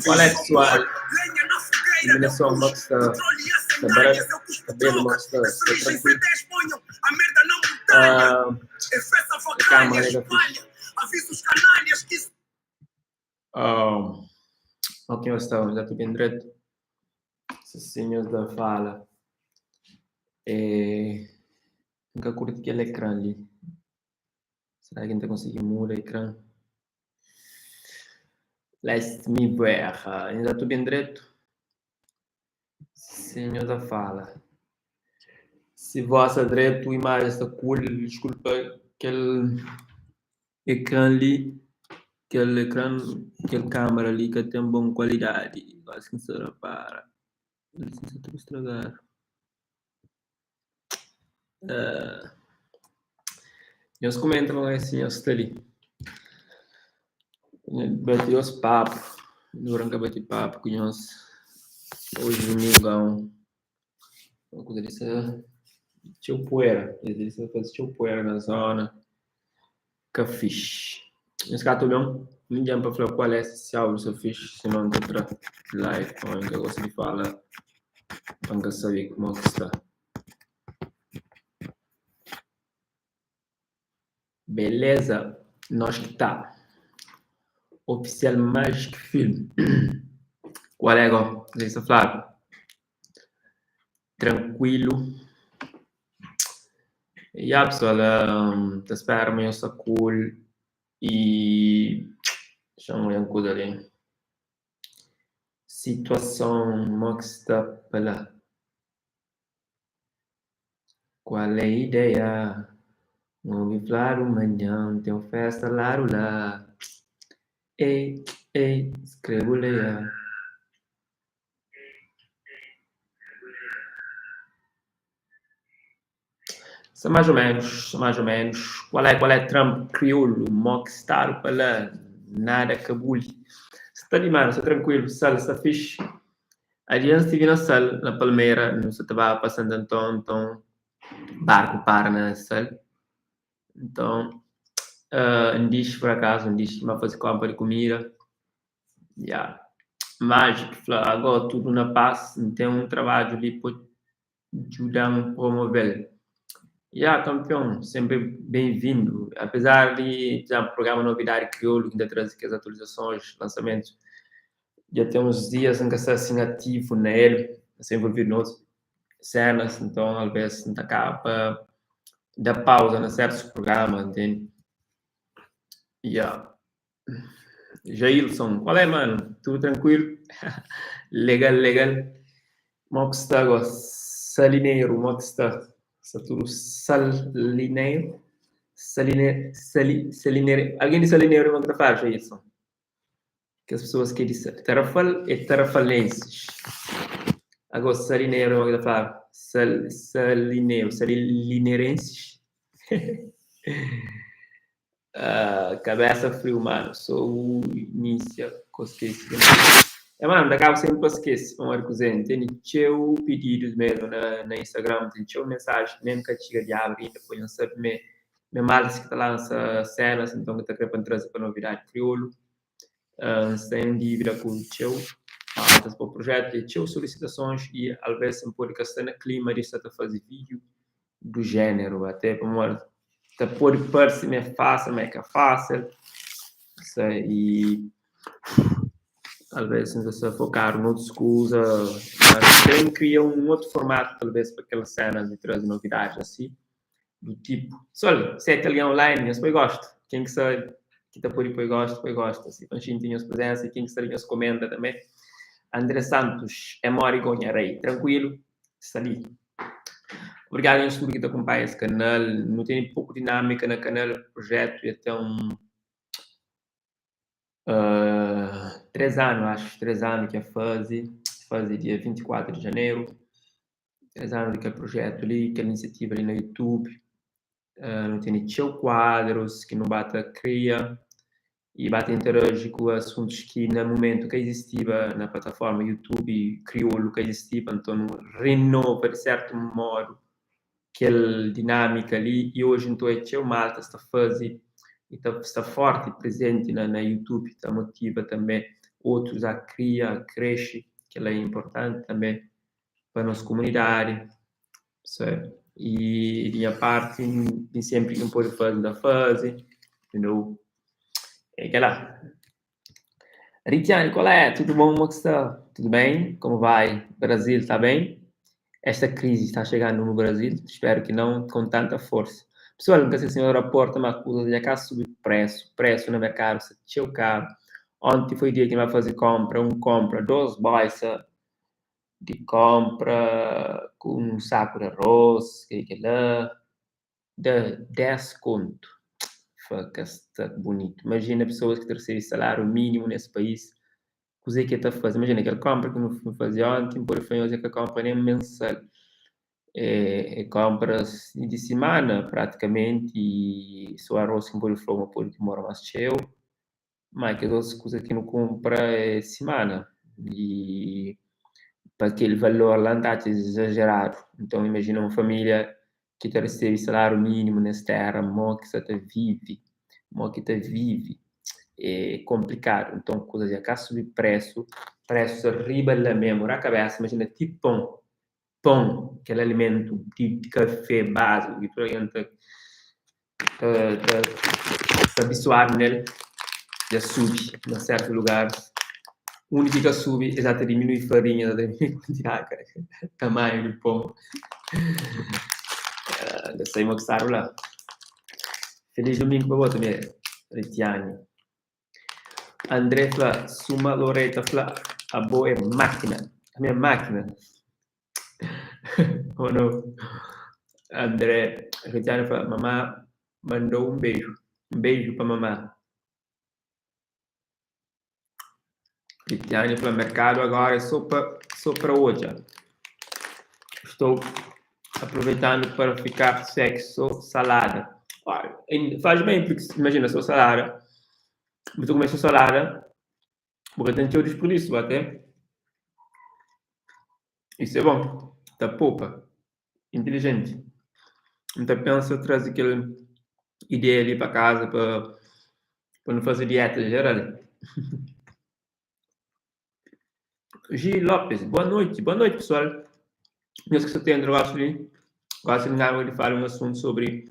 Qual é pessoal? Iluminação mo ki sta sta baratu, kabelu mo ki sta sta trankuilu. Ah, câmera ka fixe. Ah, ok, nhos sta já ta ben dretu. Si si nhos da fala. Eh, N ka kurti kel ekran li. Será ki N ta konsigi muda ekran? Let me ver. Nhos ta ben dretu? Si nhos ta fala. Si voz sta dretu, imajen sta cool, diskulpa kel ekran li, kel ekran, kel kamera li ka ten bon kualidadi. Gosi ki N sta repara. Li sta tudu stragadu. Uh, nhos kumenta ma si nhos sta li. Bati nhos papu, dura nka bati papu ku nhos. Oji domingão, uma kuza di sta txeu poeira, es li sta faze txeu poeira na zona, ka fixi. Nhos ka ta obi-m? Ningen pa fla kual é si áudiu sta fixi, sinon N ta tra live pamodi N ka gosta di fala pa N ka sabe kuma ki sta. Beleza, nós ki ta. Ofisial Magic Film. Kual é go? Kuzê ki sta fladu? Trankuilu. Ya pessoal, ta spera ma nhos sta cool y xa-m odja un kuza li. Situason mo ki sta pa la? Kual é ideia? N obi fladu manhan ten un festa ladu la. Ei, ei, skrebu leia. Sta mais ou menos, sta mais ou menos. Qual é, qual é Trump crioulo, mo ki stadu pa la, nada ka buli. Sta di mano, sta tranquilo, sal sta fixe. Adian stive na sal, na Palmeira, nu sa ta ba pa Santo Anton, nton barku para na sal. Nton, uh, N dixi por acaso, N dixi, N ba faze compra di kumida. Ya. Magic fla, ago tudu na paz, N ten un trabadju li pa djuda-m promove-l. Ya, kanpion, senpri ben-vindu. Apezar di, pur izénplu, prugrama Novidadi Kriolu ki N ta traze kes atualizasons, lansamentus, dja ten uns dias N ka sta asin ativu na el, N sta envolvidu na otus sénas, nton alvês N ta kaba pa da pauza na sertus prugrama, ntende? Ya. Jailson, qual é mano? Tudo tranquilo? Legal, legal. Mo que sta agora? Salineiro, mo que sta? Sta tudo salineiro? Saline, sali, salineiro. Alguém de salineiro mo que ta fala, Jailson? Que as pessoas que de Tarrafal é tarrafalenses. Agora salineiro mo que ta fala? Sal, salineiro, salineirenses? Uh, cabeça frio, mano. Sou inicia ko skese. É, mano, da cabo sempre pa skese. Pamodi kuzê, N tene txeu pididus mesmo na, na Instagram, ten txeu mensagem mesmo ka txiga di abri inda, poi N sabe me, me maltas ki ta lansa cenas, nton ki ta kre pa N traze pa novidadi kriolu. Uh, N sta em dívida ku txeu maltas pa projetu, e txeu solicitações e alvez N pode ka sta na clima di sta ta faze vídeo do género, até pamodi ta pode parse ma é fácil, ma é ka fácil, e talvez N ta sta fokadu noutras kuza, mas ten kria un otu formatu talvez pa kel sena di traze novidadis asi, do tipo, pessoal, 7 algen online, nhos poi gostu, ken ki sta ki ta pode poi gostu, poi gostu, asi pa N xinti nhos prezensa e ken ki sta li nhos komenta tanbe. André Santos, é mori go nha rei, trankuilu, sta li. Obrigadu nhos tudu ki ta kunpanha es kanal. Nu tene poku dinâmika na kanal, projetu dja ten uh, 3 anu, acho, 3 anu ki a faze, faze dia 24 di janeru, 3 anu di kel projetu li, kel inisiativa li na YouTube. Uh, nu tene txeu kuadrus ki nu ba ta kria i ba ta interaji ku asuntus ki na mumentu ka izistiba na plataforma YouTube kriolu ka izistiba, nton nu renova di sertu modu kel dinâmika li i oji nton é txeu maltas ta faze i ta sta forti prezenti na, na YouTube ta motiva tanbê. Otus a kria, a krexe, kel-la é inportanti tanbe pa nos kumunidadi, sabe? I di nha parti, N senpri ki N pode faze, N ta faze, entendeu? É kel-la. Ritiane, qual é? Tudo bom? Como é que está? Tudo bem? Como vai? Brasil, está bem? Esta crise está chegando no Brasil? Espero que não com tanta força. Pessoal, nunca sei se senhor raporta, mas coisas já cá subi preço, preço no mercado está tcheu caro. Ontem foi o dia que vai fazer compra, um compra, duas bolsas de compra com um saco de arroz, que que lá, de 10 conto. Faka, sta bonito. Imagina pessoas que ta recebe salário mínimo nesse país, kuzê ki el ta faze? Imagina kel compra ki nu faze onti, N pode fla nhos é ka compra nem mensal, é compras di simana pratikamenti y so arroz ki N pode fla ma pode dimora más txeu, ma kes otus kuza ki nu kunpra é simana y pa kel valor la N ta atxa izajeradu. Nton imajina un família ki ta resebe saláriu mínimu nes téra mo ki sa ta vive, mo ki ta vive é konplikadu. Nton kuza dja ka subi presu, presu sta riba la memu ra kabesa. Imajina ti pon, pon kel alimentu di kafé báziku ki tudu algen ta ta sta abisuadu nel dja subi na sertu lugaris. Undi ki ka subi es ata diminui farinha, es ata diminui kuantidadi, tamanhu di pon. Dja sai mo ki stadu la. Feliz domingu pa bo tanbe, Ritiane. André fla, suma Loreta fla, abo é mákina. Ami é mákina. Oh no. André, Ritiane fla, mamá mandou um beijo. Um beijo pa mamá. Ritiane fla, mercado agora é só pa, só pra odja. Estou aproveitando para ficar sexo salada. Faz bem, porque imagina, só salada. Bu ta kume só salada, bu ka ten txeu disperdísiu até. Isso é bom, ta popa, inteligenti. N ta pensa traze kel ideia li pa kaza pa pa nu faze dieta geral. Gi Lopes, boa noite, boa noite pessoal. Nhos ki sta ta entra gosi li, gosi N ngaba di fala un asuntu sobri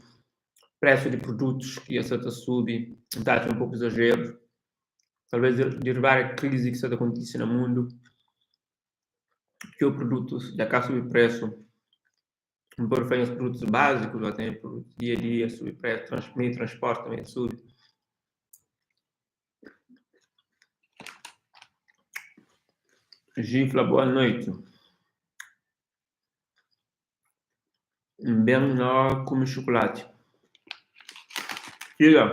presu di produtus ki dja sta ta subi, N ta atxa un poku izajeru, talvez derivadu di krizi ki sta ta kontise na mundu. Txeu produtus dja ka subi presu. N pode fla nhos produtus básikus, lá ten produtus dia a dia subi presu, trans meio di transporti tanbe subi. Gi fla boa noiti. N ben na ora kume xukulati. Txiga,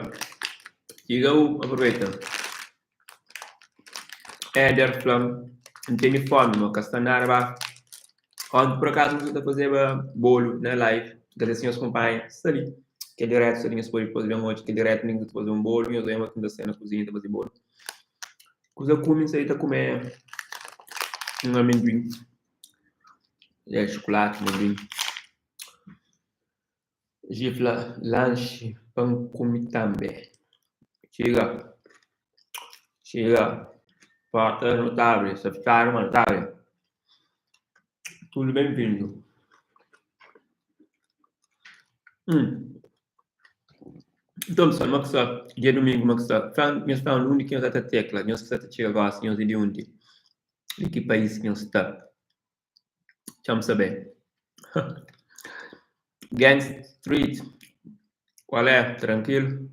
txiga bu aproveita. Éder fla-m, N tene fómi, ma ka sta nada ba. Onti pur akazu nu sa ta fazeba bolu na live, ka se si nhos kunpanha, sta li. Kel diretu sta li, nhos pode dipôs ben odja kel diretu mi ki ta faze un bolu, nhos odja ma ki N ta sta na kuzinha ta faze bolu. Kuza kume, N sta li ta kume un amenduin. É, xukulati, amenduin. Gi fla, Lanxi pa N kume tanbe. Txiga, txiga, porta no ta abri, sta fitxadu ma no ta abri. Tudu ben-vindu. Hum. Nton pessoal, ma ki sta dia dumingu, ma ki sta? Fla-m, nhos fla-m undi ki nhos sta ta tekla, nhos ki sta ta txiga gosi, nhos é di undi? Di ki país ki nhos sta? Txa-m sabe. Gang Street, kual é? Trankilu?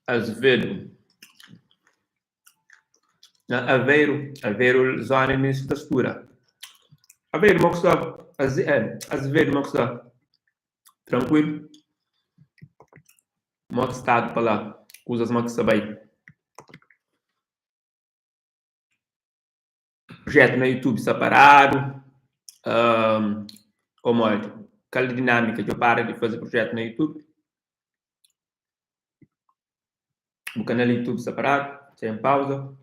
Azevedo. Na Aveiro, Aveiro zona mi sta studa. Aveiro mo ki sta? Azevedo mo ki sta? Trankuilu? Mo ki stadu pa la? Kuzas mo ki sta bai? Projetu na YouTube sta paradu? Ô modi? Kal dinamika djo para di faze projetu na YouTube? Bu kanal YouTube sta paradu? Sta en pauza?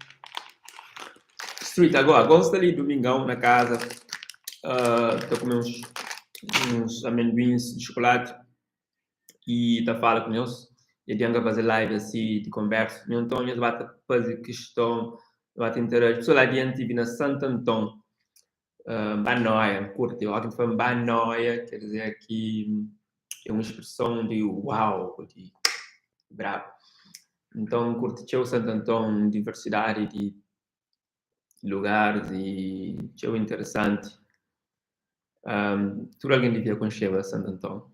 Street agora, agora sta li domingão na casa, ta kume uns, uns amendoins de chocolate e ta fala ku nhos. Dja di N ka faze live asi di konversa. Nho nton nhos ba ta faze kiston, ba ta interaji. Pesoal la di N tivi na Santo Anton, N ba noia, N kurti. Óki N ta fla N ba noia, ker dizer ki é un spreson di uau, di brabu. Nton N kurti txeu Santo Anton, diversidadi di lugaris i txeu interesanti. Tudu algen divia konxeba Santo Anton.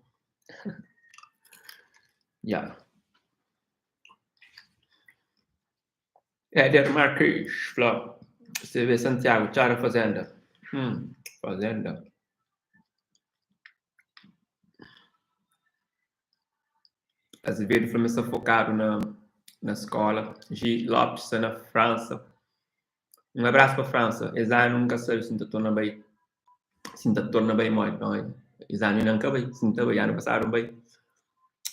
Ya. Éder Marques fla, CV Santiago, txada fazenda. Fazenda. Azevedo fla ma el sta fokadu na na skola. G Lopes sta na Fransa. Un abrasu pa Fransa. Es anu N ka sabe si N ta torna bai. Si N ta torna bai modi pamodi es anu inda N ka bai. Si N ta bai, anu pasadu N bai.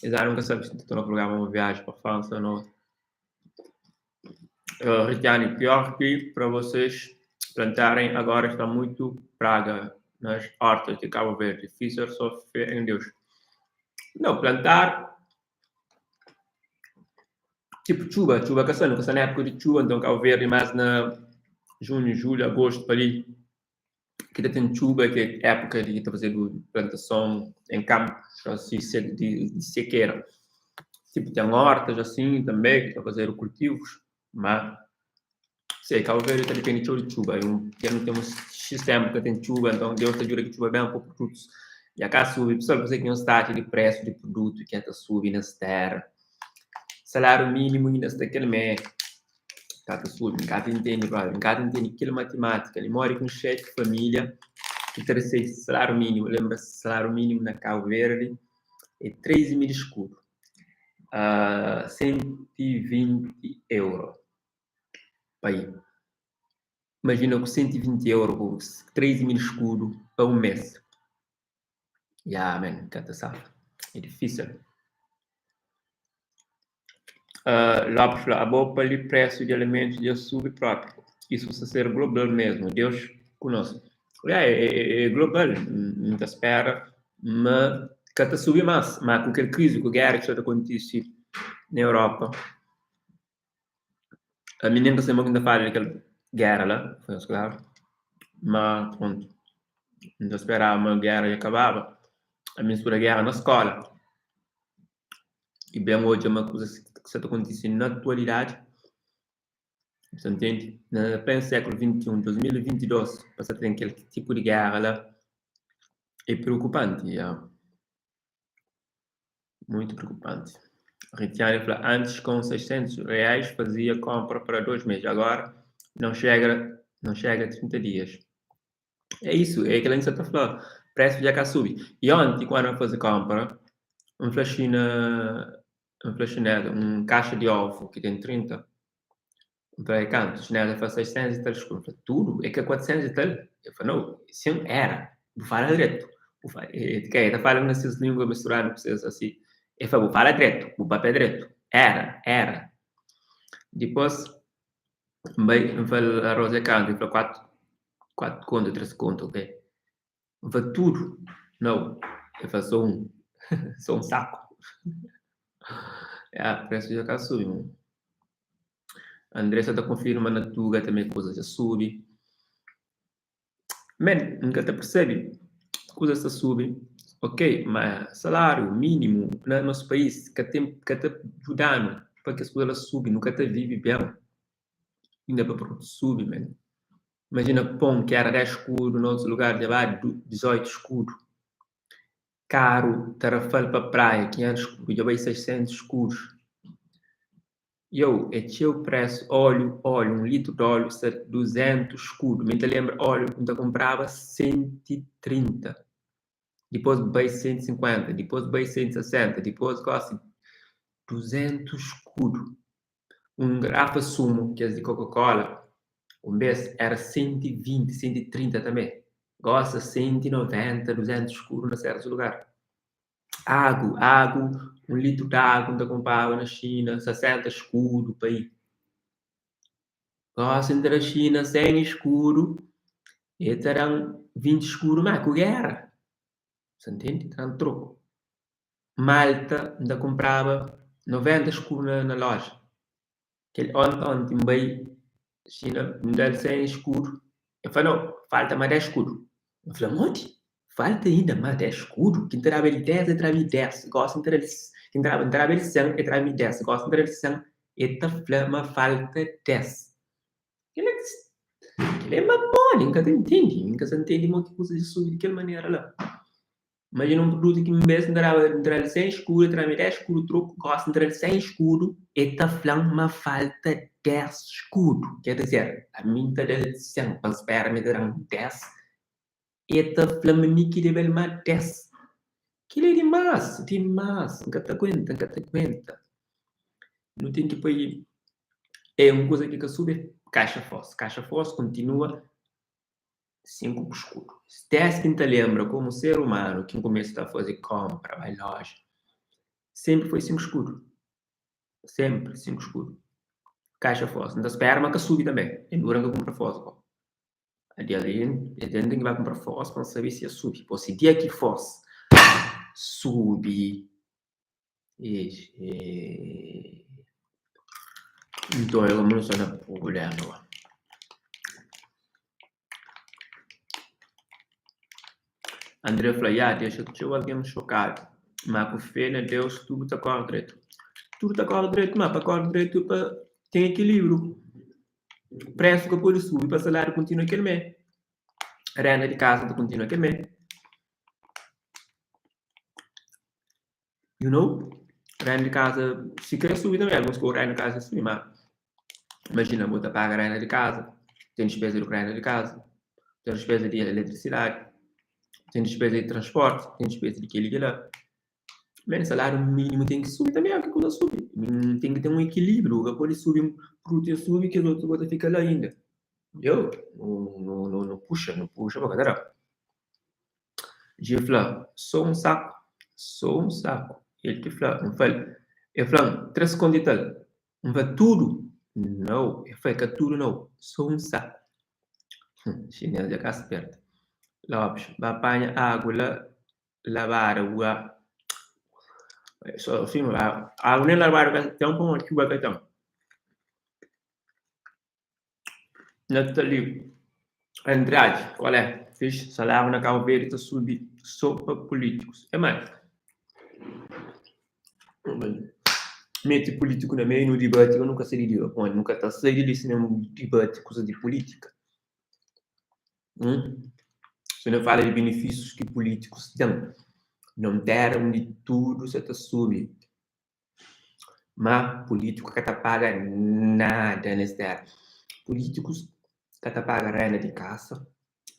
Es anu N ka sabe si N ta torna programa un viaji pa Fransa o no. Ritiani, pior que para vocês plantarem agora está muito praga nas hortas de Cabo Verde. Difícil só fé em Deus. Não, plantar tipo txuba, txuba ka sta, nu ka sta na época de txuba, então Cabo Verde mais na junho, julho, agosto pa li ki ta ten txuba, ki é época de ta fazedu plantason em campos assim de sequeira. Tipo ten hortas assim também ki ta fazedu cultivos, ma sei, Cabo Verde ta depende txeu di txuba, e un dja nu ten uns X tempu ka ten txuba, então Deus ta djuda ki txuba ben pa produtos dja ka subi. Pessoal, kuzê ki nhos ta atxa di presu di produtu ki ta subi nes tera? Saláriu mínimu inda sta kel mé, ka ta subi. N ka ta intende, brother, N ka ta intende kel matimátika li. Modi ki un xefi di família ki ta resebe saláriu mínimu, lenbra saláriu mínimu na Cabo Verde é 13 mil escudo, 120 euro pa i. Imajina ku 120 euro ku 13 mil escudo pa un mês. Ya, man, ka ta safa. É difísil. Lopes fla, abo pa li preço di alimentos dja subi propi. Isso sta ser global mesmo. Deus ku nos. Ya, é, é, é global. N ta spera ma ka ta subi mas. Ma ku kel krizi, ku guerra ki sta ta kontise na Europa, Ami nen ka sabe mo ki N ta fala di kel géra la, pa nhos klaru. Ma prontu, N ta speraba ma géra dja kababa. Ami N studa géra na skóla i ben odja ma kuzas ki sa ta kontise na atualidadi, bu ta ntende? Na plenu sékulu 21, 2022, pa sa ta ten kel tipu di géra la é preokupanti. Muito preocupante. Ritiane fla, antes com 600 reais fazia compra para dois meses, agora não chega, não chega a 30 dias. É isso, é aquilo que você está falando. Preço já cá subi. E ontem, quando eu fazer compra, um fla China, um fla chinesa, um caixa de ovo que tem 30, um fla, é quanto? Chinesa fala 600 e tal, desculpa. Tudo? É que é 400 e tal. Eu falei, não, sim, era. Bu fala dretu. Bu fala, e, e, ta fala na ses língua misturadu ku ses asi. E fala, bu fala dretu, bu papia dretu. Era, era. Dipôs, N bai, N fala arroz é kantu? E fala, 4, 4 kontu, 3 kontu, ok. N fala, tudu? Nau. E fala, só un. Só un saku. Ya, presu dja ka subi, man. Andressa ta konfirma na Tuga tanbe kuzas dja subi. Man, N ka ta persebe, kuzas ta subi, ok, ma saláriu mínimu na nos país ka ten, ka ta djuda-nu pa kes kuza la subi, nu ka ta vive ben inda pa produtu subi, man. Imajina pon ki éra 10 skudu na otus lugar dja ba 18 skudu, karu tarafal pa praia 500 skudu dja bai 600 skudus. Yow, é txeu presu Óleo, óleo, un litru di óleo sta 200 skudu Mi N ta lenbra óleo N ta kunpraba 130 Dipôs bai 150 Dipôs bai 160 Dipôs gosi 200 skudu Un garrafa sumu, kes di Coca-Cola Un bês éra 120, 130 tanbê Gosi 190, 200 skudu na sertus lugar Agu, agu, un litru di agu N ta kunpraba na Xina 60 skudu pa i. Gosi N ta da Xina 100 skudu, e ta da-m 20 skudu má ku géra. Sa ntende? Ta da-m troku. Malta N ta kunpraba 90 escudo na, na loja. Kel onti onti N bai Xina, N da-l 100 escudo. El fla, nau, falta ma 10 escudo. N fla, modi? Falta inda ma 10 escudo? Ki N ta daba el 10, el tra-mi 10. Gosi N ta da-l, ki N ta daba el 100, el tra-mi 10. Gosi N ta da-l 100, el ta fla ma falta 10. Kel-la kel-la é mamodi, N ka ta ntende. N ka sa ntende modi ki kuza dja subi di kel manera la. Imajina un produtu ki un bes N ta daba, N ta da-l 100 skudu, el tra-mi 10 skudu troku, gosi N ta da-l 100 skudu, el ta fla-m ma falta 10 skudu. Ker dizer, ami N ta da-l 100 pa N spera ma el ta da-m 10, el ta fla-m ma mi ki debe-l ma 10. Kel-li é dimás, dimás, N ka ta aguenta, N ka ta aguenta. Nu ten ki poi, é un kuza ki ka subi é kaxa fós. Kaxa fós kontinua 5 skudu. Dés ki N ta lenbra komu ser umanu ki N kumesa ta faze konpra, bai loja, senpri foi 5 skudu. Senpri 5 skudu. Kaxa fós. N ta spera ma ka subi tanbe. Dja dura N ka kunpra fós go. Dia li N ten ki bai kunpra fós pa N sabe si dja subi. Po si dia ki fós subi, Nton el kumesa na prubléma. André fla, Ya, dexa txeu algen xokadu, má ku fé na Deus tudu ta kóre dretu. Tudu ta kóre dretu, má pa kóre dretu é pa ten ekilíbriu. Présu ka pode subi pa saláriu kontinua kel mê. Rénda di kaza ta kontinua kel mê. You know? Renda di kaza, si kre subi tanbe, alguns ku renda di kaza subi, ma imajina bu ta paga renda di kaza, ten dispeza di renda di kaza, ten dispeza di eletrisidadi, ten dispeza di transporti, ten dispeza di keli kila. Men salariu minimu ten ki subi tanbe, ki kuza subi. Ten ki ten un ekilibriu, ka podi subi un produtu ya subi, kes otu ta fika la inda. Entendeu? Nu nu nu puxa, nu puxa pa ka ta da. Dje fla, Sô un saku, sô un saku. El ki fla, N fla-l. El fla-m, Três kontu i tal. N fla, Tudu? Nau. El fla, É ka tudu nau, sô un saku. Xinês dja ka sperta. Lopes, ba panha agu la labada bu ba. Agu nen labada ka ten pamodi txuba ka ten. Natali Andrade, Qual é? Fixe, salário na Cabo Verde ta subi só pa políticos. É mais. Mete político na meio no debate, eu nunca sei de bom, nunca tá sai de li nem debate coisa de política. Hum? Se não fala de benefícios que políticos têm, não terra onde tudo se tá subi. Má pulítiku ka ta paga nada nes téra. Pulítikus ka ta paga renda di kasa,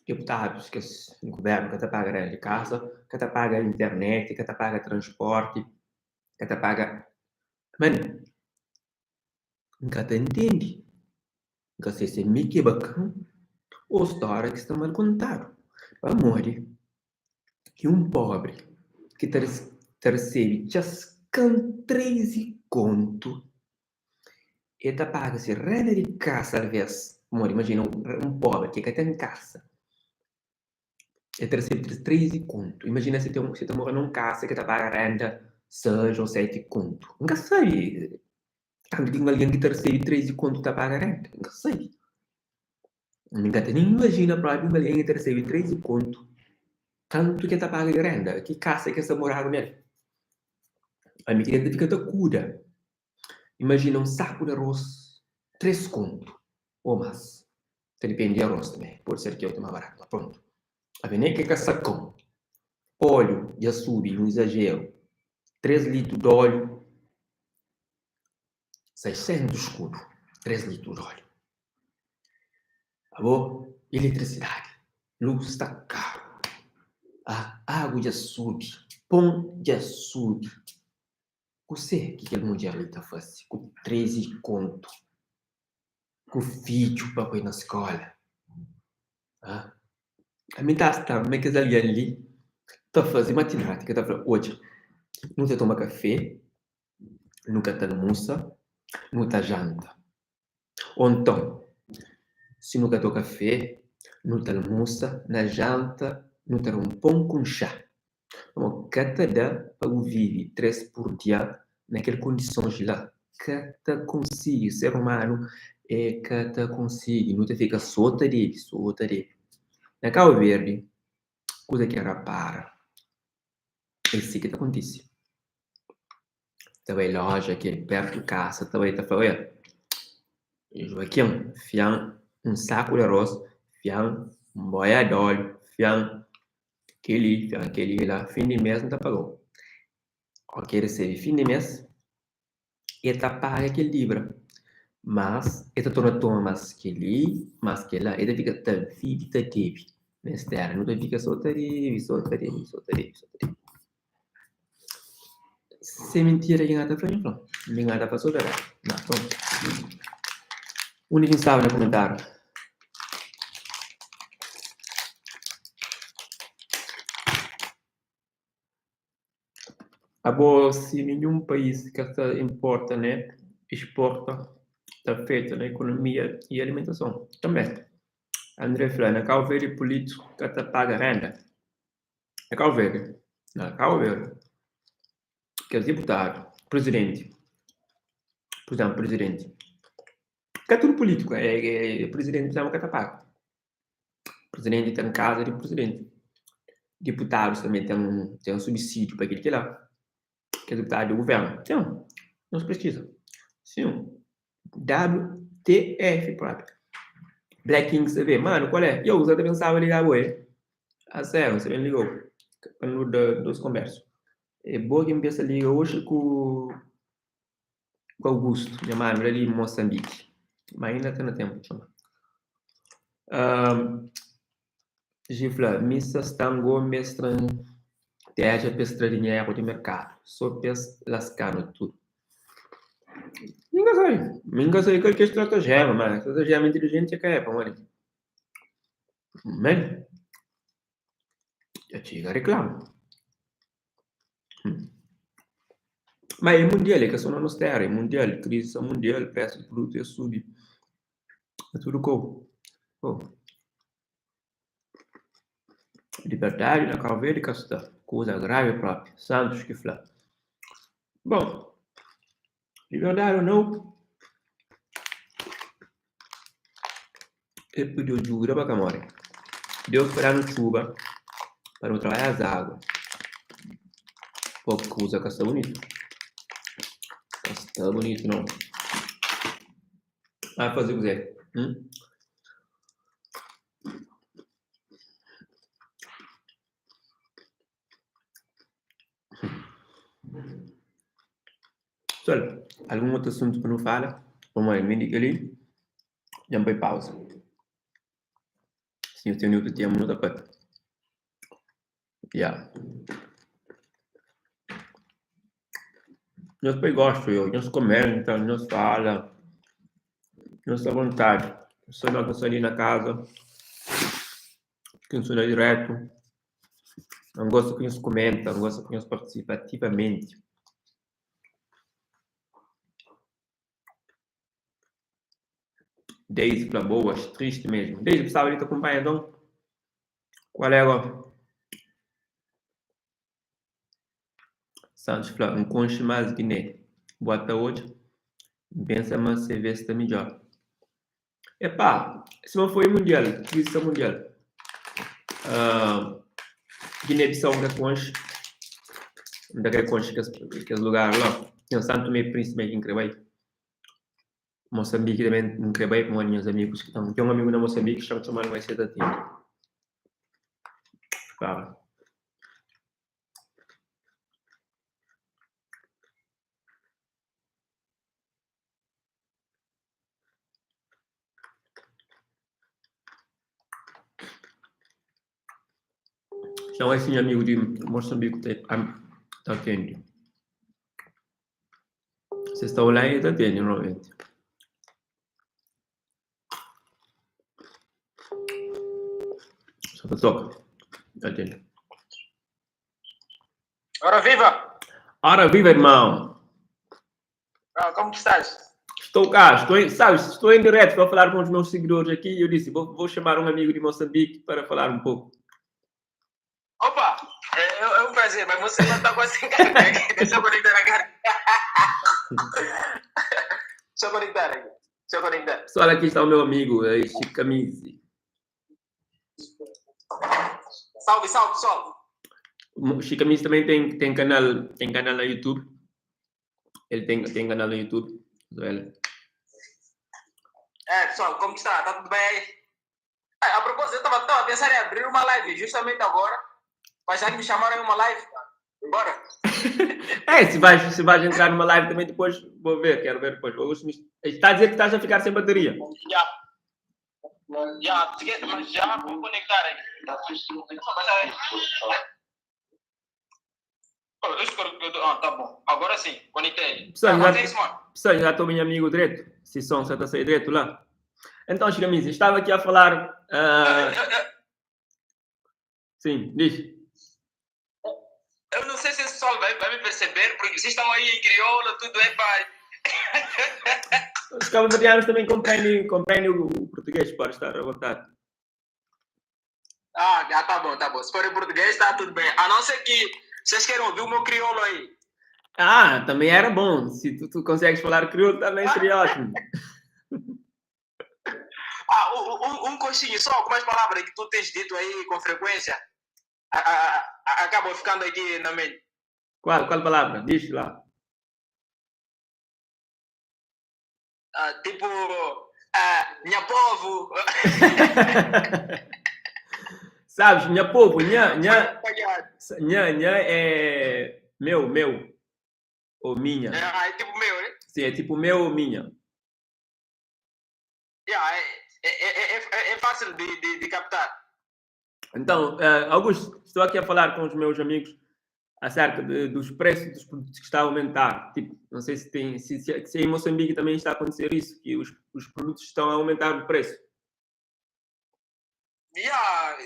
deputadus, kes guvérnu ka ta paga renda di kasa, ka ta paga internet, ka ta paga transpórti, ka ta paga. Man, N ka ta ntende. N ka sai si é mi ki é bakan ô stória ki sta mal kontadu. Pamodi ki un pobri ki ta ta resebe txaskan 13 kontu, el ta paga se renda di kasa alvês. Pamodi imajina un pobri ki ka ten kasa, el ta resebe 13 kontu. Imajina si el ta mora na un kasa ki ta paga renda 6 ô 7 kontu. N ka sabe kantu ki un algen ki ta resebe 13 kontu ta paga renda. N ka sabe. N ka ta nen imajina propi un algen ki ta resebe 13 kontu, kantu ki el ta paga di renda, ki kasa ki el sta moradu nel. Ami ki ta fika ta kuda. Imajina un saku di aros, 3 kontu ô más. Ta dipende di aros tanbe, pode ser ki otu más baratu, ma prontu. Ami nen ki ka sakon. Óliu dja subi un izajeru, 3 litru di óliu 600 skudu, 3 litru di óliu. Abo, eletrisidadi, lus sta karu, agu dja subi, pon dja subi. Kuse ki kel mudjer li ta fase ku 13 kontu, ku fidju pa poi na skola? Ami ta sta ma kes algen li ta faze matimátika, ta fla, odja, nu ta toma kafe, nu ka ta almusa, nu ta janta. Ô nton, si nu ka to kafé, nu ta almusa, na janta nu ta da un pon ku un xá. Pamodi ka ta da pa bu vive 3 pur dia. Na kel kondisons la, ka ta konsigi. Ser umanu é ka ta konsigi. Nu ta fika so ta debe, so ta debe. Na Kabu Verdi, kuza ki N rapara é si ki ta kontise. Ta bai loja ki é pertu kasa, ta bai ta fla, oia, Joaquim, fia-m un saku di aros, fia-m un boia di óliu, fia-m kel-li, fia-m kel-li la, fin di mês N ta paga-u. Óki el resebe fin di mês, el ta paga kel dibra, mas el ta torna toma mas kel-li, mas kel-la, el ta fika ta vive ta debe nes téra. Nu ta fika so ta debe, so ta debe, so ta debe, so ta debe. Se mintira ki N ta fla, nhu fla. Mi N ta fla so verdadi. Na, prontu. Undi ki N staba na kumentariu? Abo si ninhun país ka ta inporta ne isporta ta afeta na ikonomia i alimentason tanbe. André fla na Kau Verdi pulitiku ka ta paga renda. Na Kau Verdi, na Kau Verdi kes diputadu, prizidenti, pur izemplu prizidenti, ka tudu pulitiku prizidenti pur izemplu ka ta paga. Prizidenti ten kaza di prizidenti. Diputadus tanbe ten ten subsídiu pa kel kila. Kes diputadu di guvernu ten. Nhos piskiza. Sin. WTF propi. Black King CV. Manu, kual é? Yo, N sa ta pensaba liga bo, e? A sério, N sa ben liga-u pa nu da dos konbersu. É bo ki N pensa liga oxi ku ku Augusto, nha manu la di Moçambique. Ma inda ta na tempu txoma. Um, Gi fla, mi sa sta ngome estratégia pes tra dinheru di merkadu, so pes laskanu tudu. Mi ka sabe, mi ka sabe kal ki é estratégia, ma estratégia inteligenti ka é, pamodi men dja txiga reklamu. Ma é mundial, é ka só na nos téra, é mundial, krizi sta mundial, presu di produtu dja subi na tudu kau. Oh. Liberdadi na Kau Verdi ka sta, kuza gravi propi, Santos ki fla. Bon, liberdadi ou nau, É pa Deus djuda pa ka more. Deus pa da-nu txuba pa nu trabadja azágua. Po kuza ka sta bunitu. Ka sta bunitu nau. Ba faze kuzê? Hum? Pessoal, algun otu asuntu pa nu fala? Pamodi mi di kel-li dja N poi pauza. Si nhos tene otu tema nu ta papia. Ya. Nhos poi gostu yo, nhos komenta, nhos fala, nhos sta avontadi. Sô nos nu sta li na kaza, ki nu sta na diretu. N gosta ki nhos kumenta, N gosta ki nhos partisipa ativamenti. Deise fla boas, tristi mesmu. Deise, bu staba li ta kunpanha nton? Kual é go? Santos fla, N konxe más Guiné. Bu ata odja? N pensa ma CV sta midjor. Epá, sima foi mundial, krisi sta mundial. Uh, Guiné-Bissau N ka konxe. N ta kre konxe kes, kes lugar la. Ten Santo Tomé e Príncipe ki N kre bai. Moçambique também N kre bai pamodi nhas amigus ki ten. Ten un amigu na Moçambique, xa txoma-l mai se ta atende. Claro. Então esse nha amigu di Moçambique ta ta atende. Se sta online el ta atende normalmente. Só ta toka, ta atende. Ora viva! Ora viva, irmão! Ah, como que estás? Estou cá, estou em, sabes, estou em direto para falar com os meus seguidores aqui e eu disse, vou, vou chamar um amigo de Moçambique para falar um pouco. Opa, é, é um prazer. prazer, mas meu celular está quase sem carga. Deixa eu conectar a carga. Deixa eu conectar aqui. Deixa eu conectar. Pessoal, aqui está o meu amigo, eh, Chico Camise. Salve, salve, pessoal. O Chico Camise também tem, tem, canal, tem canal no YouTube. Ele tem, tem canal no YouTube. Velho. É, pessoal, como está? Tá tudo bem aí? É, a propósito, eu estava a pensar em abrir uma live justamente agora, mas já que me chamaram em uma live, bora. É, se vais, se vais entrar numa live também depois, vou ver, quero ver depois. Está a dizer que estás a ficar sem bateria. Já. Já, mas já vou conectar aí. Só baixar aí. Ah, tá bom. Agora sim, conectei. Pessoal, Ah, já, isso, mano. pessoal, já estou meu amigo direto. Se som já está a sair direto lá. Então, Chico Camise, estava aqui a falar. Sim, diz. Eu não sei se esse pessoal vai, vai me perceber, porque vocês estão aí em crioula, tudo é pai. Os cabo-verdianos também compreendem, compreendem o português, pode estar à vontade. Ah, já tá bom, tá bom. Se for em português, tá tudo bem. A não ser que vocês queiram ouvir o meu crioulo aí. Ah, também era bom. Se tu, tu consegues falar crioulo, também seria ótimo. Ah, um coxinho, só algumas palavras que tu tens dito aí com frequência acabam ficando aqui na mente. Qual, qual palavra? Diz lá. Ah, tipo, ah, minha povo. Sabes, minha povo, nha, nha, nha, nha é meu, meu, ou minha. É, é tipo meu, né? Sim, é tipo meu ou minha. Yeah, é fácil de captar. Então, Augusto, estou aqui a falar com os meus amigos acerca dos preços dos produtos que está a aumentar. Tipo, não sei se tem, se em Moçambique também está a acontecer isso, que os produtos estão a aumentar o preço. Yeah,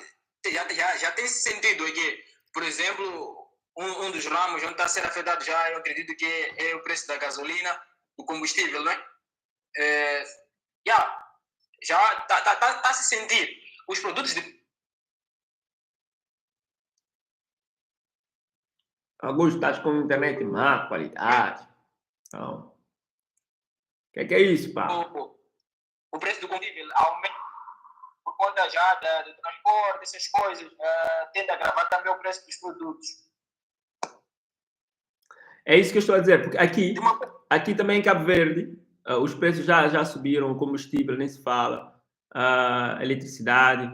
já tem sentido aqui. Por exemplo, um dos ramos onde está a ser afetado já, eu acredito que é o preço da gasolina, do combustível, né? É, yeah, já está tá, tá, tá a se sentir. Os produtos de Augusto, estás com internet de má qualidade. Então, o que é isso, pá? O preço do combustível aumenta por conta já do transporte, essas coisas, tende a agravar também o preço dos produtos. É isso que eu estou a dizer, porque aqui, aqui também em Cabo Verde, os preços já subiram, o combustível nem se fala, a eletricidade.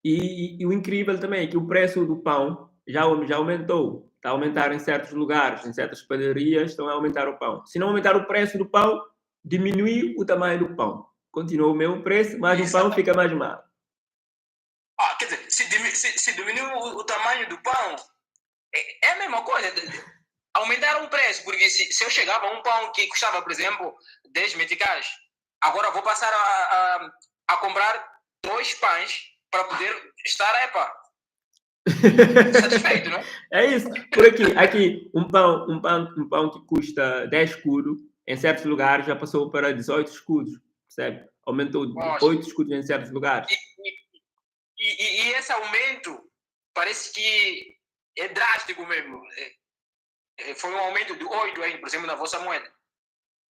E o incrível também é que o preço do pão já aumentou. Está a aumentar em certos lugares, em certas padarias estão a aumentar o pão. Se não aumentar o preço do pão, diminui o tamanho do pão. Continua o mesmo preço, mas o pão fica mais mal. Ah, quer dizer, se diminuir o tamanho do pão, é a mesma coisa. Aumentaram o preço, porque se eu chegava a um pão que custava, por exemplo, 10 meticais, agora vou passar a comprar 2 pães para poder estar, epa, satisfeito, não é? É isso. Por aqui um pão que custa 10 escudos, em certos lugares já passou para 18 escudos, percebe? Aumentou Nossa. 8 escudos em certos lugares. E esse aumento parece que é drástico mesmo. Foi um aumento de 8 aí, por exemplo, na vossa moeda.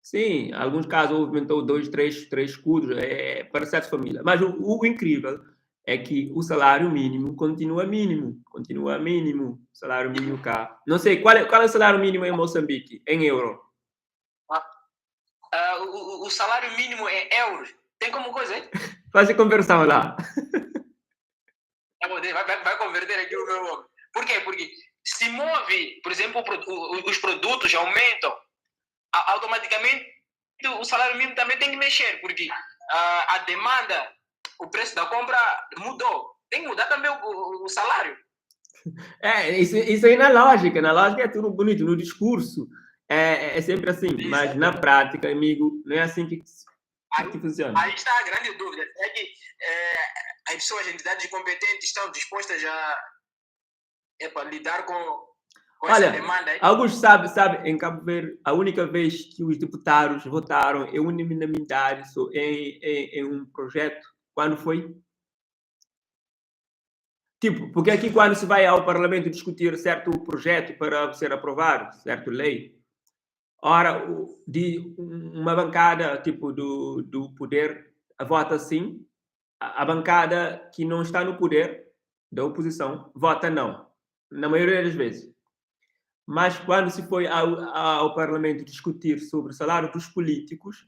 Sim, em alguns casos aumentou 2, 3 escudos, para certas famílias. Mas o incrível é que o salário mínimo continua mínimo, continua mínimo, o salário mínimo cá. Não sei, qual é o salário mínimo em Moçambique, em euro? O salário mínimo é euros. Tem como coisa aí? Faz a conversão lá. Tá bom, vai converter aqui o meu nome. Por quê? Porque se move, por exemplo, os produtos aumentam, automaticamente o salário mínimo também tem que mexer, porque a demanda, o preço da compra mudou. Tem que mudar também o salário. É, isso aí na lógica é tudo bonito, no discurso é sempre assim, mas na prática, amigo, não é assim que funciona. Aí está a grande dúvida, é que as pessoas, as entidades competentes estão dispostas a lidar com essa demanda aí? Augusto sabe, em Cabo Verde, a única vez que os deputados votaram em unanimidade em um projeto, quando foi? Tipo, porque aqui quando se vai ao parlamento discutir certo projeto para ser aprovado, certo lei, ora, de uma bancada tipo do poder vota sim, a bancada que não está no poder, da oposição, vota não, na maioria das vezes. Mas quando se foi ao parlamento discutir sobre o salário dos políticos,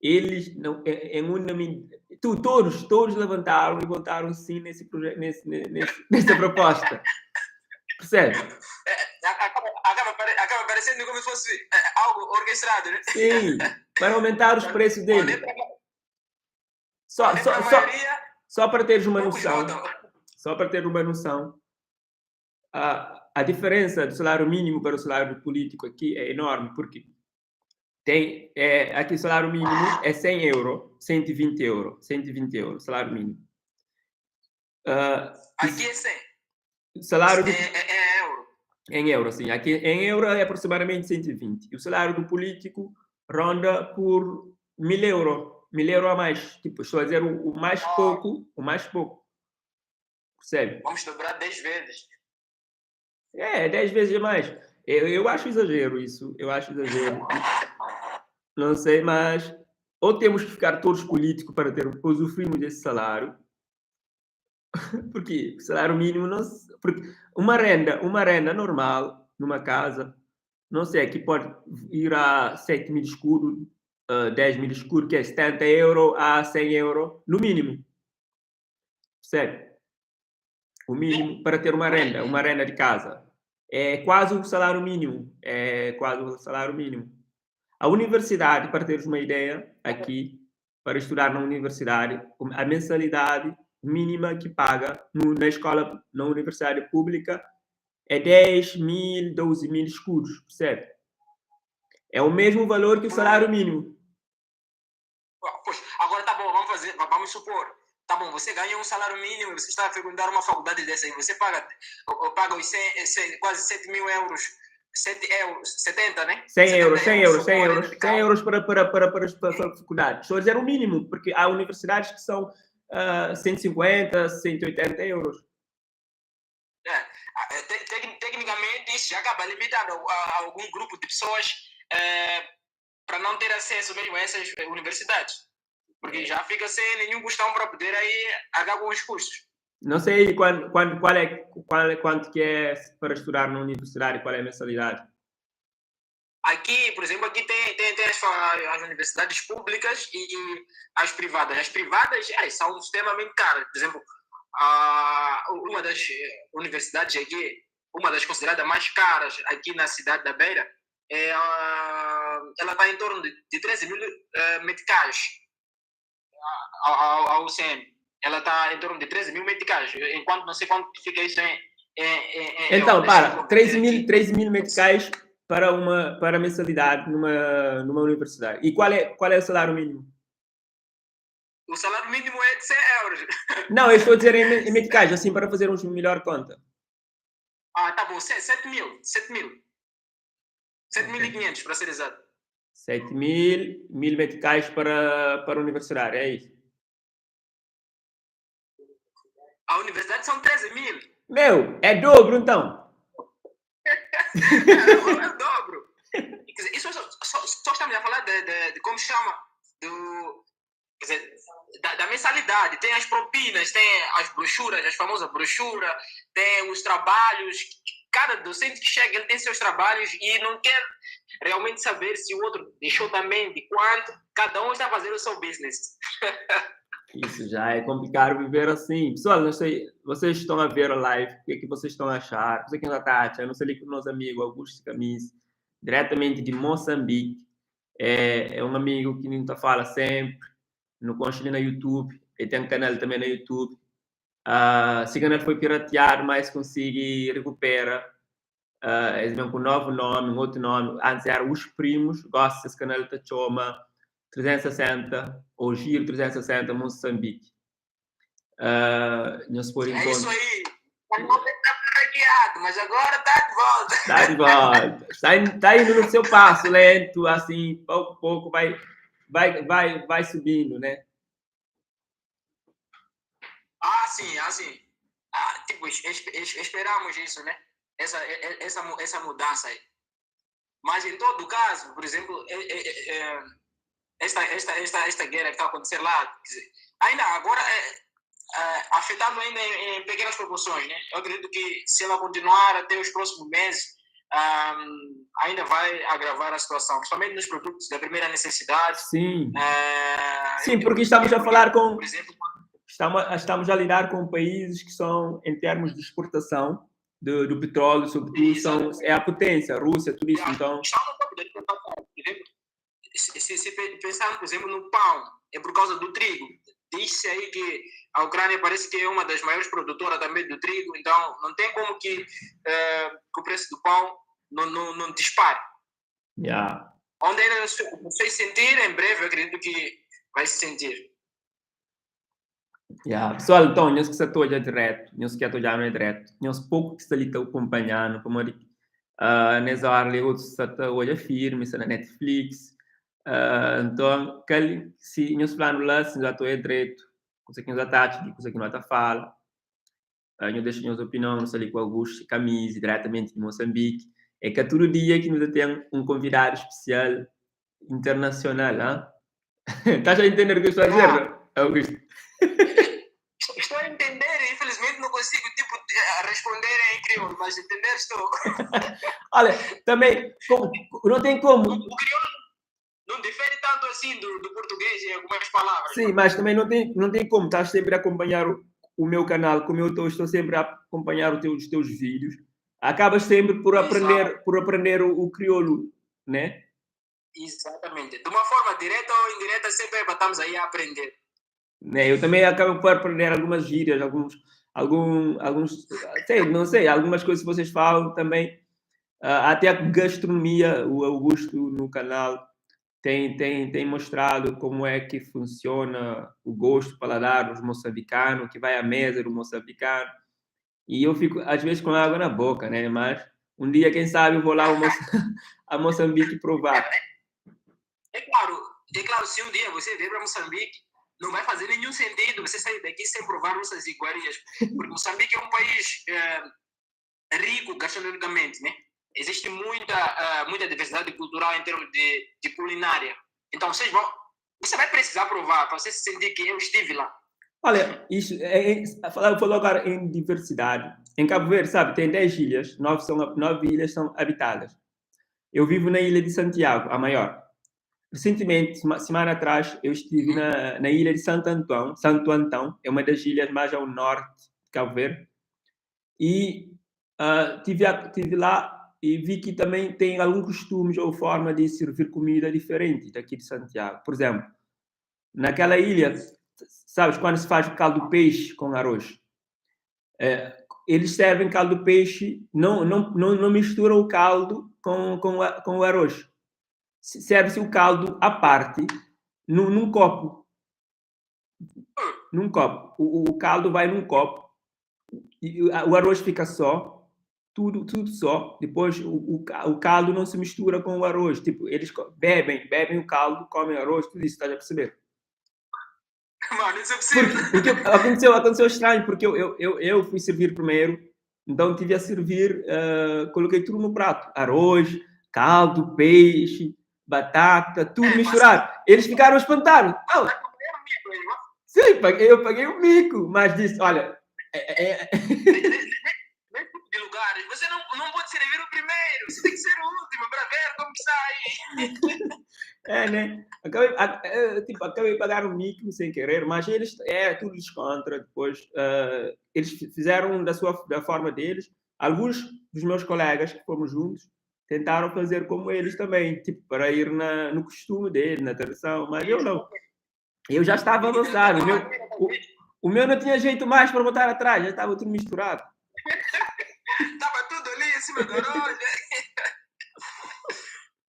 eles não, em unanimidade, todos levantaram e votaram sim nesse projeto, nesse, nesse, nessa proposta. Percebe? É, acaba parecendo como se fosse algo orquestrado, né? Sim, para aumentar os preços dele. Só para teres uma noção, só para ter uma noção, a diferença do salário mínimo para o salário político aqui é enorme, porque aqui o salário mínimo é 100 euros, 120 euros, 120 euros, salário mínimo. Aqui é 100. Salário do, É euro. Em euro, sim. Aqui em euro é aproximadamente 120. E o salário do político ronda por 1000 euros. 1000 euros a mais. Tipo, estou a dizer o mais pouco, o mais pouco. Percebe? Vamos dobrar 10 vezes. É, 10 vezes mais. Eu acho exagero isso. Eu acho exagero. Não sei, mas ou temos que ficar todos políticos para ter usufruirmos desse salário, porque o salário mínimo não se, porque uma renda normal numa casa, não sei, aqui pode ir a 7 mil escudos, 10 mil escudos, que é 70 euros a 100 euros, no mínimo. Percebe? O mínimo para ter uma renda de casa. É quase o salário mínimo. É quase o salário mínimo. A universidade, para teres uma ideia, aqui, para estudar na universidade, a mensalidade mínima que paga no, na escola, na universidade pública, é 10 mil, 12 mil escudos, percebe? É o mesmo valor que o salário mínimo. Pois, agora tá bom, vamos supor, tá bom, você ganha um salário mínimo, você está a frequentar uma faculdade dessa e você paga os 100, 100, quase 7 mil euros, 7 euros, 70, né? 100 euros, 100 euros, 100 euros, 100 euros para a faculdade. Estou a dizer o mínimo, porque há universidades que são 150, 180 euros. Tecnicamente, isso já acaba limitando a algum grupo de pessoas para não ter acesso mesmo a essas universidades. Porque já fica sem nenhum custão para poder aí arcar com os custos. Não sei quanto que é para estudar na universidade, qual é a mensalidade. Aqui, por exemplo, aqui tem as universidades públicas e as privadas. As privadas são extremamente caras. Por exemplo, uma das universidades aqui, uma das consideradas mais caras aqui na cidade da Beira, ela está em torno de 13 mil meticais. A UCM. Ela está em torno de 13 mil meticais, enquanto não sei quanto fica isso em Então, para, 13 mil meticais para mensalidade numa universidade. E qual é o salário mínimo? O salário mínimo é de 100 euros. Não, eu estou a dizer em meticais, assim, para fazermos melhor conta. Ah, tá bom, 7 mil, 7 mil. 7.500, para ser exato. 7 mil, 1.000 meticais para a universidade, é isso? A universidade são 13 mil. Meu, é dobro então. É o dobro. Quer dizer, isso só estamos a falar de como chama, do, quer dizer, da mensalidade. Tem as propinas, tem as brochuras, as famosas brochuras, tem os trabalhos. Cada docente que chega, ele tem seus trabalhos e não quer realmente saber se o outro deixou também, de quanto. Cada um está fazendo o seu business. Isso já é complicado viver assim. Pessoal, não sei, vocês estão a ver a live, o que é que vocês estão a achar? Você que está a não sei ali com o nosso amigo Augusto Camis, diretamente de Moçambique. É um amigo que nos fala sempre, no consta ali na YouTube, ele tem um canal também no YouTube. Esse canal foi pirateado, mas consegui recupera. Eles vêm com um novo nome, um outro nome. Antes era Os Primos, gosto desse canal que chama 360, ou Giro 360 Moçambique. Nós por É enquanto. isso aí. Está mas agora está de volta. Está de volta. Está indo no seu passo lento, assim, pouco a pouco vai subindo, né? Ah, sim, ah, sim. Ah, tipo, esperamos isso, né? Essa, essa, essa mudança aí. Mas em todo caso, por exemplo, esta guerra que está a acontecer lá, dizer, ainda agora, afetando ainda em pequenas proporções, né? Eu acredito que se ela continuar até os próximos meses, ainda vai agravar a situação, principalmente nos produtos da primeira necessidade. Sim. Sim, porque estamos a falar com. Por exemplo, estamos a lidar com países que são, em termos de exportação do petróleo, sobretudo, é a potência, a Rússia, tudo isso. Então... Se pensarmos, por exemplo, no pão, é por causa do trigo. Diz-se aí que a Ucrânia parece que é uma das maiores produtoras também do trigo, então não tem como que o preço do pão não dispare. Yeah. Onde ainda não se fez sentir, em breve eu acredito que vai se sentir. Yeah. Pessoal, então, nós que está já direto, nós que estou já não é direto, nós pouco que está ali acompanhando, como nessa hora ali, outros está hoje firme, está na Netflix. Então, se nós falando lá, se já estou direto, coisa que nós está, coisa que nós está fala. Nós deixamos nossa opinião, nós ali com Augusto Camisa, diretamente de Moçambique. É que todo dia que nós temos um convidado especial internacional, hein? Estás a entender o que eu estou a dizer, Augusto? Estou a entender, infelizmente não consigo responder em crioulo, mas entender estou. Olha, também, como, não tem como. O crioulo não difere tanto assim do português em algumas palavras. Sim, mas também não tem como. Estás sempre a acompanhar o meu canal, como eu estou sempre a acompanhar os teus vídeos. Acabas sempre por aprender o crioulo, né? Exatamente. De uma forma direta ou indireta, sempre estamos aí a aprender. Né? Eu também acabo por aprender algumas gírias, alguns, sei, não sei, algumas coisas que vocês falam também. Até a gastronomia, o Augusto no canal tem mostrado como é que funciona o gosto, o paladar dos moçambicanos, que vai à mesa do moçambicano. E eu fico, às vezes, com água na boca, né? Mas um dia, quem sabe, eu vou lá a Moçambique provar. É claro, se um dia você vier para Moçambique, não vai fazer nenhum sentido você sair daqui sem provar nossas iguarias. Porque Moçambique é um país rico gastronomicamente, né? Existe muita diversidade cultural em termos de culinária. Então, você vai precisar provar para você se sentir que eu estive lá. Olha, isso, falou agora em diversidade. Em Cabo Verde, sabe, tem 10 ilhas, 9 ilhas são habitadas. Eu vivo na ilha de Santiago, a maior. Recentemente, semana atrás, eu estive na ilha de Santo Antão. Santo Antão é uma das ilhas mais ao norte de Cabo Verde. E tive lá e vi que também tem alguns costumes ou forma de servir comida diferente daqui de Santiago. Por exemplo, naquela ilha, sabes, quando se faz caldo de peixe com arroz, eles servem caldo de peixe, não misturam o caldo com o arroz. Serve-se o caldo à parte, num copo. Num copo. O caldo vai num copo e o arroz fica só, tudo só. Depois o caldo não se mistura com o arroz. Tipo, eles bebem o caldo, comem arroz, tudo isso, estás a perceber? Mano, isso é possível. Porque aconteceu estranho, porque eu fui servir primeiro, então tive a servir, coloquei tudo no prato. Arroz, caldo, peixe, batata, tudo misturado. Eles ficaram espantados. Oh, sim, eu paguei o mico, mas disse, olha... De lugares, você não pode servir o primeiro, você tem que ser o último para ver como está aí. É, né? Acabei de pagar o mico sem querer, mas eles, tudo descontra. Depois, eles fizeram da forma deles. Alguns dos meus colegas que fomos juntos tentaram fazer como eles também, tipo, para ir no costume dele, na tradição, mas eu não. Eu já estava avançado. O meu não tinha jeito mais para voltar atrás, já estava tudo misturado. Estava tudo ali em cima do arroz.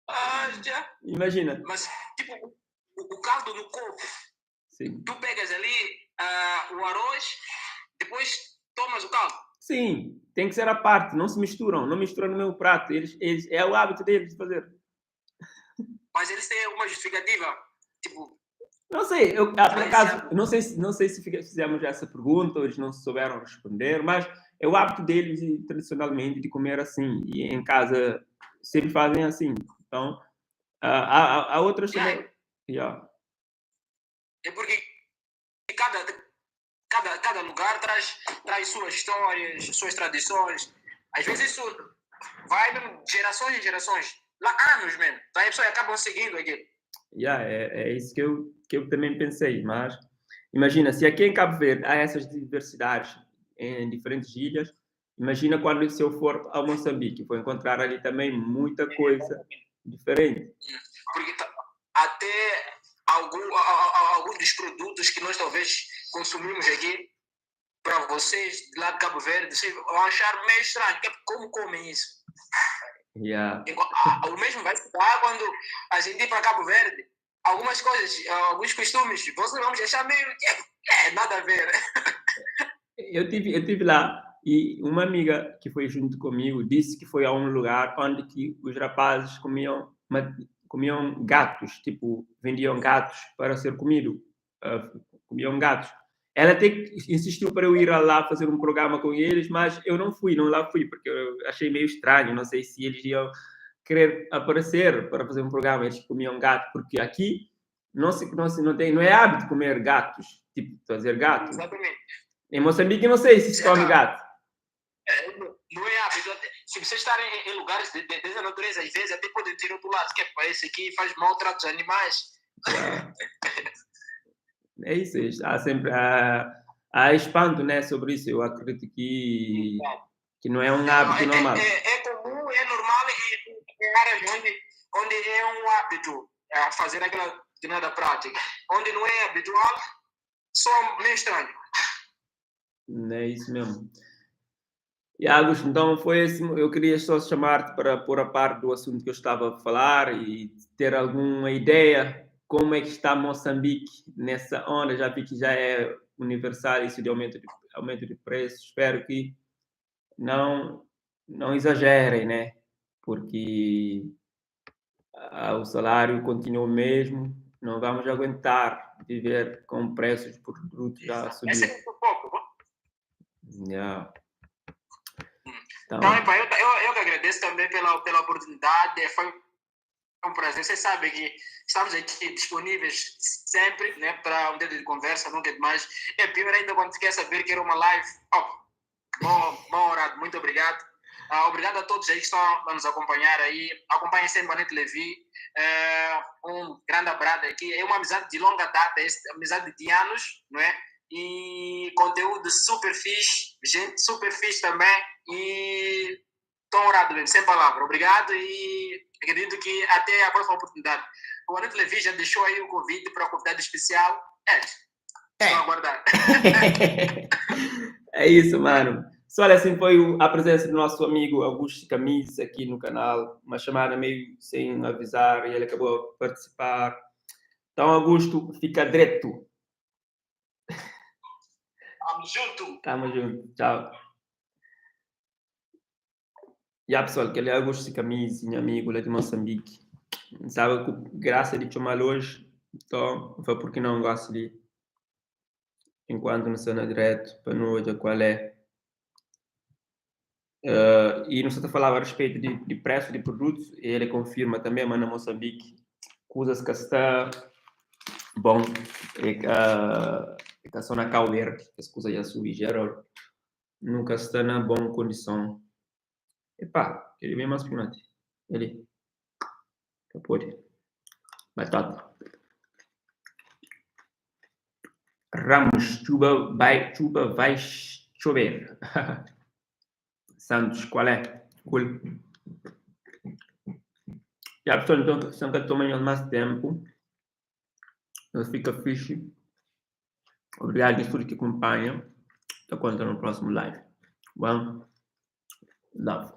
Ah, já. Imagina. Mas, tipo, o caldo no copo. Sim. Tu pegas ali o arroz, depois tomas o caldo. Sim, tem que ser à parte, não se misturam, não misturam no mesmo prato. Eles, é o hábito deles de fazer. Mas eles têm alguma justificativa? Tipo, Não sei, eu, ah, por acaso, não sei, não sei se fizemos essa pergunta ou eles não souberam responder, mas é o hábito deles tradicionalmente de comer assim, e em casa sempre fazem assim. Então, há, há outras também. Yeah. É porque cada, cada, cada lugar traz, traz suas histórias, suas tradições. Às vezes isso vai mesmo de gerações em gerações, lá anos mesmo. Então as pessoas acabam seguindo aquilo. Yeah, é, é isso que eu também pensei, mas imagina, se aqui em Cabo Verde há essas diversidades em diferentes ilhas, imagina quando se eu for ao Moçambique, vou encontrar ali também muita coisa diferente. Porque até algum, alguns dos produtos que nós talvez consumimos aqui, para vocês de lá de Cabo Verde, vocês vão achar meio estranho. É como comem isso? Yeah. O mesmo vai se dar quando a gente ir para Cabo Verde. Algumas coisas, alguns costumes, vocês vão achar meio. É, nada a ver. Eu tive lá e uma amiga que foi junto comigo disse que foi a um lugar onde que os rapazes comiam, comiam gatos, tipo, vendiam gatos para ser comido, comiam gatos. Ela até insistiu para eu ir lá fazer um programa com eles, mas eu não fui, não lá fui, porque eu achei meio estranho, não sei se eles iam querer aparecer para fazer um programa, eles comiam gato, porque aqui não se, não se, não tem, não é hábito comer gatos, tipo, trazer gato. Exatamente. Em Moçambique não sei se se come gato. É, não é hábito. Se você estar em, em lugares de, de, dessa natureza, às vezes até podem ter outro lado, que é para esse aqui faz maltrato aos animais. É isso, há sempre há, há espanto, né, sobre isso. Eu acredito que não é um hábito é, normal. É, é comum, é normal em, em áreas onde, onde é um hábito é, fazer aquela determinada prática. Onde não é habitual, só meio estranho. É isso mesmo. E Augusto, então foi esse, eu queria só chamar-te para pôr a par do assunto que eu estava a falar e ter alguma ideia como é que está Moçambique nessa onda. Já vi que já é universal isso de aumento de preços. Espero que não, não exagerem, né? Porque o salário continua o mesmo, não vamos aguentar viver com preços de produtos a subir. Esse é um pouco. Yeah. Então, então epa, eu, eu, eu que agradeço também pela, pela oportunidade, foi um prazer. Você sabe que estamos aqui disponíveis sempre, né, para um dedo de conversa, nunca é demais. É pior ainda quando quer saber que era uma live. Oh, bom, bom horário, muito obrigado. Obrigado a todos aí que estão a nos acompanhar aí. Acompanhem sempre a Net Levi. Um grande abraço aqui. É uma amizade de longa data, é amizade de anos, não é? E conteúdo super fixe, gente super fixe também. E estou honrado mesmo, sem palavra. Obrigado e acredito que até a próxima oportunidade. O Aneto Levi já deixou aí o convite para o convidado especial. É, estou a aguardar. É isso, mano. Só olha, assim foi a presença do nosso amigo Augusto Camis aqui no canal, uma chamada meio sem avisar e ele acabou a participar. Então, Augusto, fica direto. Tamo junto. Tamo junto. Tchau. E aí, pessoal, que ele é Augusto Camis, meu amigo lá de Moçambique. Sabe que graça de chamar hoje, então foi porque não gosto de enquanto não está na direto, para não olhar qual é. E não se falava a respeito de, de preço de produtos, ele confirma também, mas na Moçambique, coisas que está bom, é que está só na Cabo Verde, as coisas já subiram, geral, nunca está na boa condição. Epá, ele vem mais espinate. Ele. Pode. Batata. Ramos, chuva vai chover. Santos, qual é? Cool. E a pessoa então, se não toma mais tempo, não fica fixe. Obrigado a todos que acompanham. Até conta no próximo live. One love.